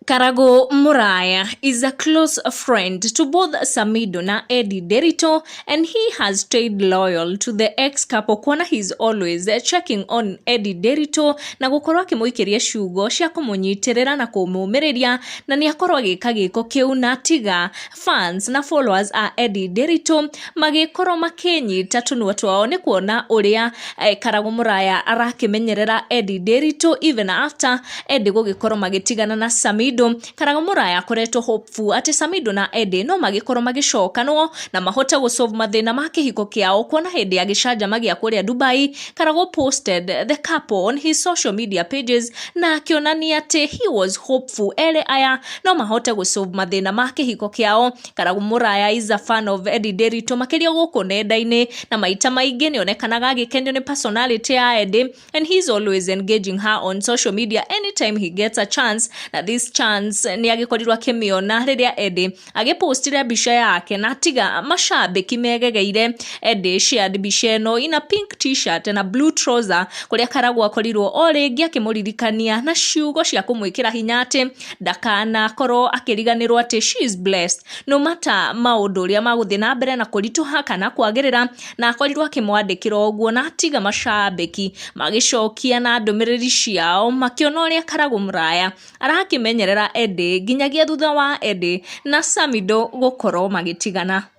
Karagu Muraya is a close friend to both Samido na Eddie Nderitu, and he has stayed loyal to the ex-couple, kuona he's always checking on Eddie Nderitu na gũkorwo akĩmũikĩria ciugo cia kũmũnyitĩrĩra na kũmũmĩrĩria, na nĩ akorwo agĩka gĩko kĩu na tiga fans na followers a Eddie Nderitu magĩkorwo makĩnyita tũnua twao nĩ kuona ũrĩa Karagu Muraya arakĩmenyerera Eddie Nderitu even after Eddie gũgĩkorwo magĩtigana na Samido. Karagu Muraya akoretwo hopeful atĩ Samido na Eddie no magĩkorwo magĩcokanwo na mahote gũsolve mathĩna ma kĩhiko kĩao, kuona hĩndĩ ya gĩcanjama gĩa kũrĩa Dubai, Karagu posted the couple on his social media pages na akĩonania atĩ he was hopeful ere aya no mahote gũsolve mathĩna ma kĩhiko kĩao. Karagu Muraya is a fan of Eddie Nderitu makĩria gũkũ nenda-inĩ, na maita maingĩ nĩonekanaga agĩkenio nĩ personality ya Eddie, and he's always engaging her on social media anytime he gets a chance. Na this chance nĩ agĩkorirwo akĩmĩona rĩrĩa Eddie agĩpostire mbica yake na tiga macambĩki megegeire. Eddie shared mbica ĩno in a pink T-shirt na blue trouser, kũrĩa Karagu akorirwo o rĩngĩ akĩmũririkania na ciugo cia kũmwĩkĩra hinya atĩ ndakanakorwo akĩriganĩrwo atĩ she is blessed no matter maũndũ ũrĩa magũthiĩ na mbere na kũritũha kana kwagĩrĩra, na akorirwo akĩmwandĩkĩra ũguo na atiga macambĩki magĩcokia na ndũmĩrĩri ciao makĩona ũrĩa Karagu Muraya arakĩmenyerera Eddie nginyagia thutha wa Eddie na Samido gũkorwo magĩtigana.